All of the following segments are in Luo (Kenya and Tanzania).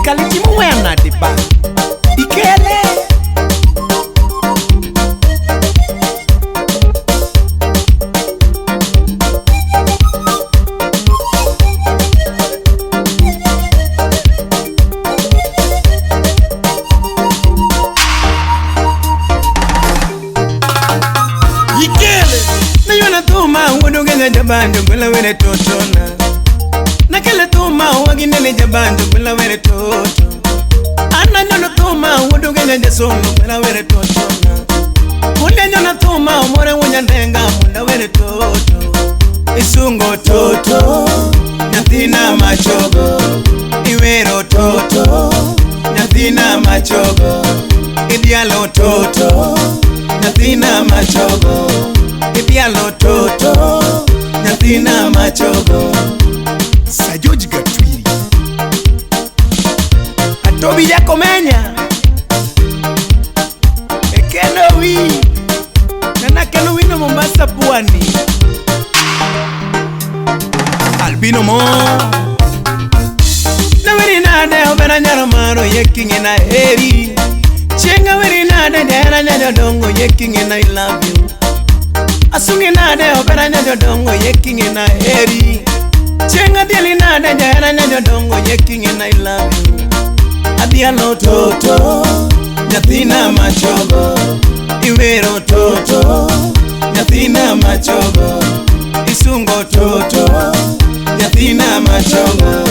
Sirikal timo weya nade ba? Ikele. Ikele. Nayona thuma wuodo genya jabanjo gwela were totona. Nakele thuma waginene jabanjo gwela were toto. Ananyono thuma wuodo genya jasomo gwela were totona. Kunde nyona thuma omore wonyandenga munda were toto. Isungo toto nyathina machogo. Iwero toto nyathina machogo. Idhialo toto nyathina machogo. Idhialo toto nyathina machogo. Sir George Gatwiri. Atobi Jakomenya Ekeno wi Nana kelo wino Mombasa pwani. Albino mo Naweri nade obera nyaro maro yekinge na heri. Chenga weri nade jahera nyajodongo yekinge na I love you. Asungi nade obera nyajodongo yekinge na heri. Chenga dieli nade jahera nyajodongo yekinge na I love you. Adhialo toto nyathina machogo. Iwero toto nyathina machogo. Isungo toto nyathina machogo.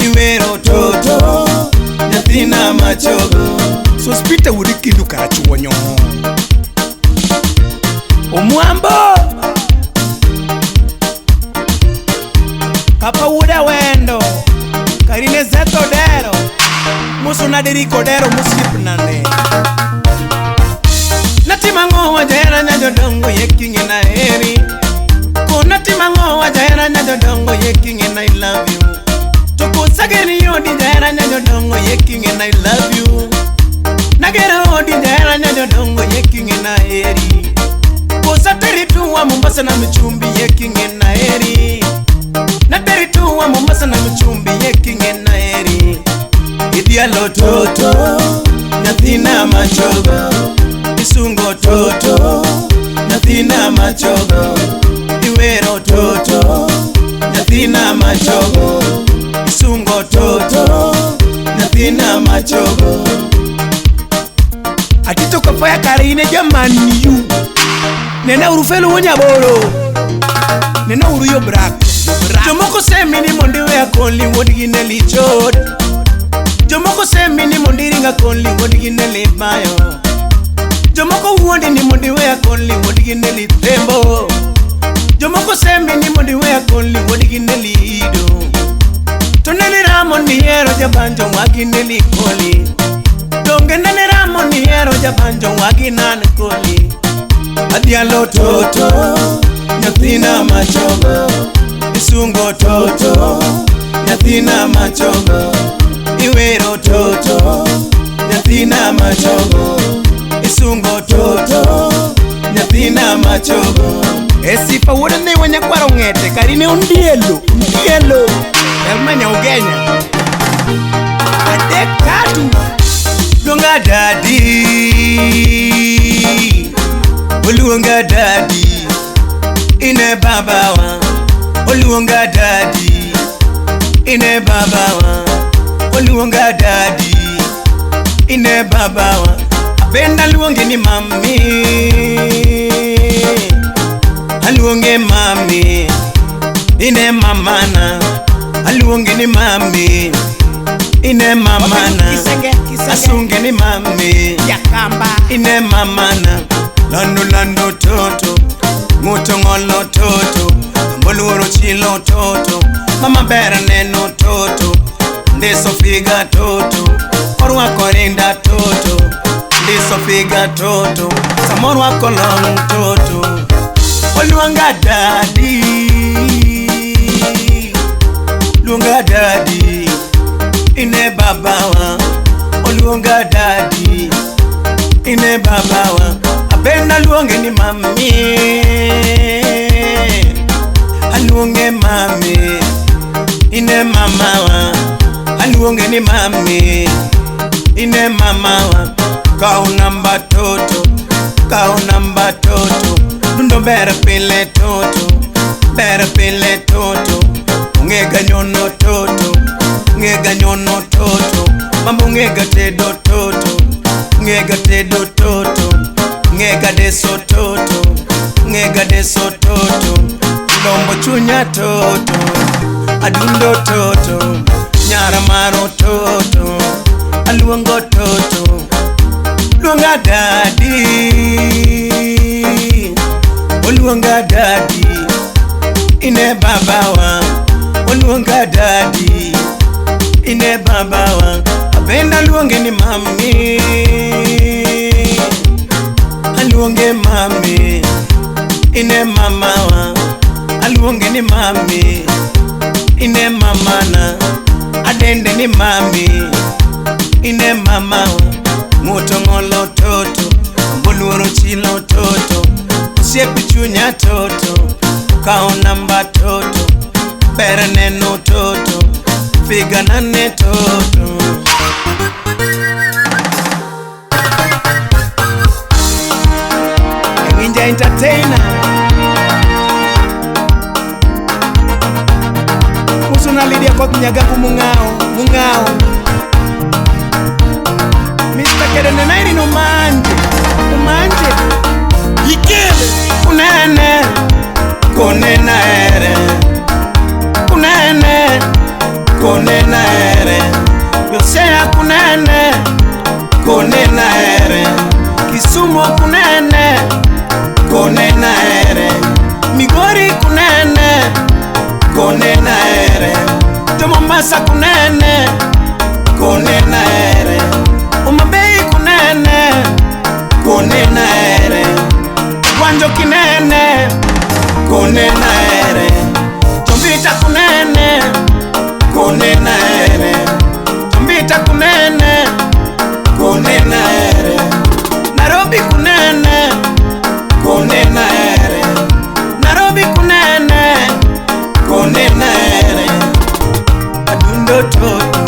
Iwero toto nyathina machogo. Sospita wuod Kindu Karachuonyo. Omwambo Papa wuoda wendo Karine Zetho Dero Muso nadiriko Dero mosiepnane. Natimang'o wajahera nyajodongo yekinge na heri. Konatimang'o wajahera nyajodongo yekinge na I love you. To kosageni odi jahera nyajodongo yekinge na I love you. Nagera odi jahera nyajodongo yekinge na heri. Kosateri tuwa Mombasa na michumbi yekinge na heri. Nateri tuwa Mombasa na michumbi yekinge na heri. Idhialo toto nyathina machogo. Isungo toto nyathina machogo. Iwero toto nyathina machogo. Isungo toto nyathina machogo. Atito kafaya kare ine jamani yu. Nena urufelu wonyaboro. Nena uru yo brak. Jomoko semi ni mondi we akoli wuod gi Nelly chot. Jomoko semi ni mondi ringa koli wuod gi Nelly bayo. Jomoko wuondi ni mondi we akoli wuod gi Nelly tembo. Jomoko semi ni mondi we akoli wuod gi Nelly ido. To Nelly ramo ni hero jabanjo wagi Nelly koli. Donge Nelly ramo ni hero jabanjo wagi nan koli. Adhialo toto nyathina machogo. Isungo toto nyathina machogo. Iwero toto nyathina machogo. Isungo toto nyathina machogo. Esifa wuod Ndhiwa nyakwaro ng'ete karine ondielo ondielo. Elma Ugenya. Adek tatu. Luonga dadi, oluonga dadi, ine babawa. Oluonga dadi, ine babawa. Oluonga dadi, ine babawa. Abenda luonge ni mami, aluonge mami, ine mamana. Aluonge ni mami, ine mamana. Asunge ni mami, Yakamba ine mamana. Lando lando toto, ng'uto ng'olo toto, amboluoro chilo toto, mama ber neno toto, ndeso figa toto, orwako rinda toto, ndeso figa toto, samorwako long toto. Oluonga dadi, luonga dadi, ine babawa. Oluonga dadi, ine babawa. Abena luonge ni mami, aluonge mami, ine mamawa. Aluonge ni mami, ine mamawa. Kaw namba toto, kaw namba toto. Dundo ber pile toto, ber pile toto. Ong'e ga nyono toto, ong'e ga nyono toto. Mama ong'e ga tedo toto, ong'e ga tedo toto. Ong'e ga deso toto, ong'e ga deso toto. Lombo chunya toto, adundo toto. Nyara maro toto, aluongo toto. Luonga dadi, oluonga dadi, ine babawa. Oluonga dadi, ine babawa. Apenda luonge ni mami, aluonge mami, ine mamawa. Aluonge ni mami, ine mamana. Adende ni mami, ine mamawa. Ng'uto ng'olo toto, boluoro chilo toto. Osiep chunya toto, kaw namba toto. Ber neno toto, figa nane toto. Ninja entertainer. Musuna Lydia Koth Nyagaku mung'ao, mung'ao. Mr. Kedene Nairi no manje, umanje. Ikele. Kunene, kunena ere. Kunene, kunena ere. Yosea kunene, kunena ere. Kisumu kunene, kunena ere. Migori kunene, kunena ere. To Mombasa kunene, kunena ere. Homa Bay kunene, kunena ere. Kwanjo kinene, kunena ere. Chombita kunene, kunena ere. Chombita kunene, kunena ere. Nairobi kunene, kunena ere. Nairobi kunene, kunena ere. Adundo toto,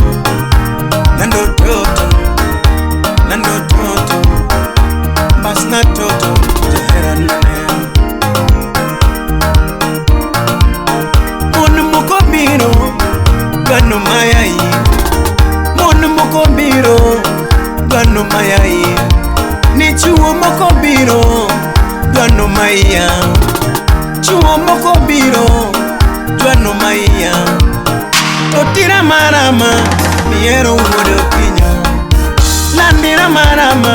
nando toto, nando toto. Basna toto, jahera nane. Mon moko biro, gano mayai. Mon moko biro, gano mayai. Ni chuo moko biro, gano maiya. Chuo moko biro, gano maiya. Totira marama, miero wuod Okinyo. Landira marama,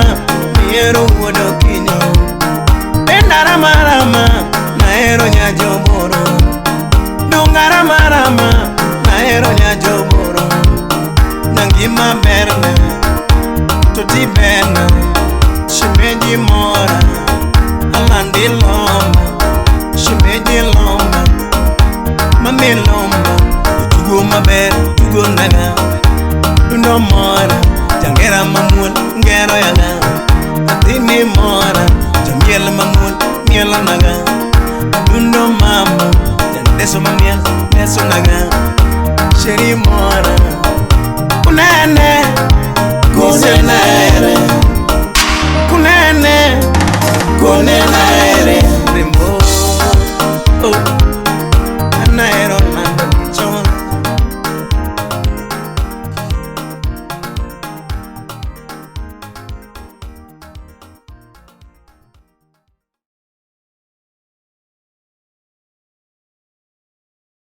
miero wuod Okinyo. Bendara marama, naero nyajoboro. Dongara marama, naero nyajoboro. Nangima berne, toti berna. Shimeji mora, alandi lomba. Shimeji lomba, mami lomba. Tugo maber, tugo naga. Dundo mora, jangera mamuol, ngero yaga. Athini mora, jamiel mamuol, mielo naga. Dundo mama, jandeso mamiel, deso naga. Sheri mora, kunene, kunena ere.